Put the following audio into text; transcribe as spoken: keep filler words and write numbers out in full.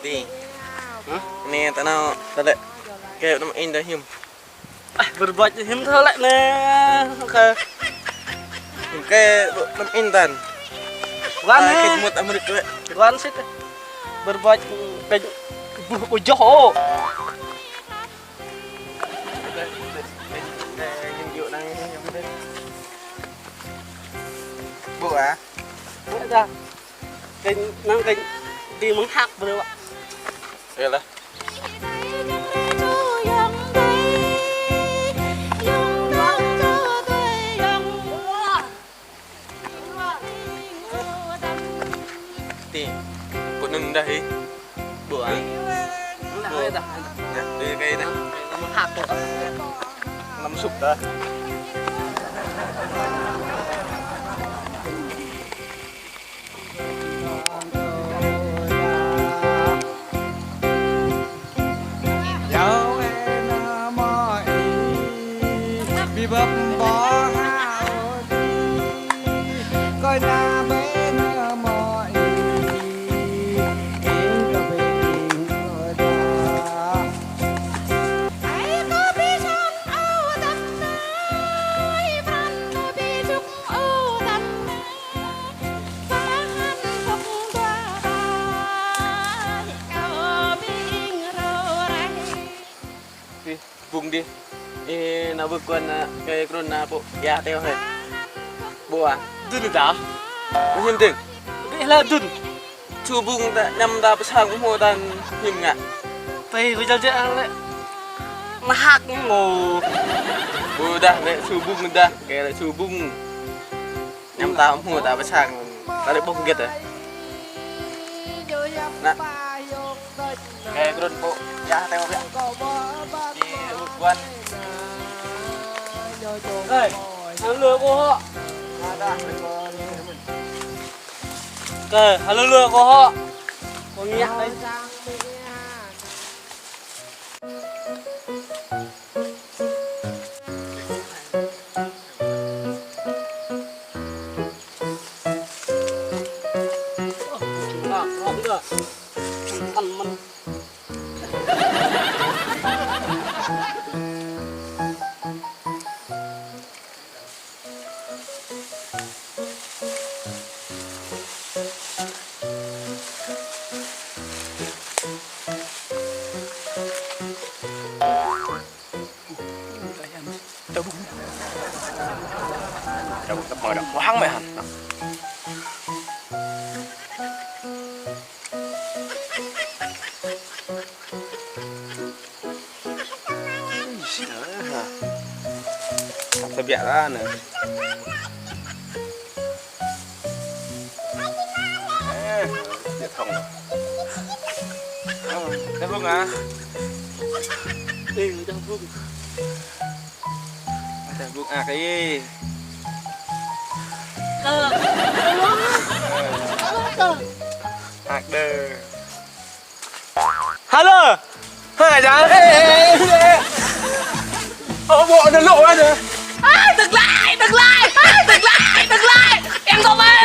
Ih. Hah? Anai ta nao, ta lĕ. Kơ anăm in ta hiư̆m. Ah, bơrơboh hiư̆m thâo lĕ anai. Kơ. Hiư̆m kơ anăm in ta. Wan. Ai, anai. Kơ mŭt Amrik lĕ. Wan sĭt. Bơrơboh kơ buh ƀu djơ̆ ôh. Ƀu ah. Dah. Kơ năng kơ đi mơ̆ng hăk brơi. Iyalah. Ti, pơnưng dah ih. Ƀu ah. Dah, dah. Nah, đi kơ ih dah. Mơ̆ng hăk. Năm sụp dah. Ih, bung dih. Ih, nao bơkuan, ơ, kơ krun nao pô. Ia teo hơi. Ƀu ah. Dun dah. Ƀu hiư̆m dơ̆ng. Ƀu lah dun. Su bung ta, ñăm ta pơsang hmô ta hiư̆m ngă. Pơi kơ jal jal lĕ. Mơhak ngô. Ƀu dah lĕ su bung dah. Kơ lĕ su bung. Ñăm ta hmô ta pơsang. Ta lĕ ƀuh gĕt ah. Nă. Kơ krun pô. Ia teo biă. Ih, bơkuan. Ê, halo lư kâo hŏ. Kơ, halo lư kâo hŏ. Kâo ngă dih. Dah bung. Dah bung tơpă dah. Wah, hăng mơ̆ hăng. Ih, dah. Tơbiă lah anai. Ơ, ƀiă thŏng. Ơ, dah bung ah. Ê, dah bung. Dah bung ah kơ ih. Kơ. Kơ. Ak đơ. Halo. Hai, dah. Ê, ê, ê, ê. Ơ, ƀu anŭn lŏ anai. Ai, dơ̆ng glaĭ, dơ̆ng glaĭ. Ai, dơ̆ng glaĭ, dơ̆ng glaĭ. Yang kâo mă.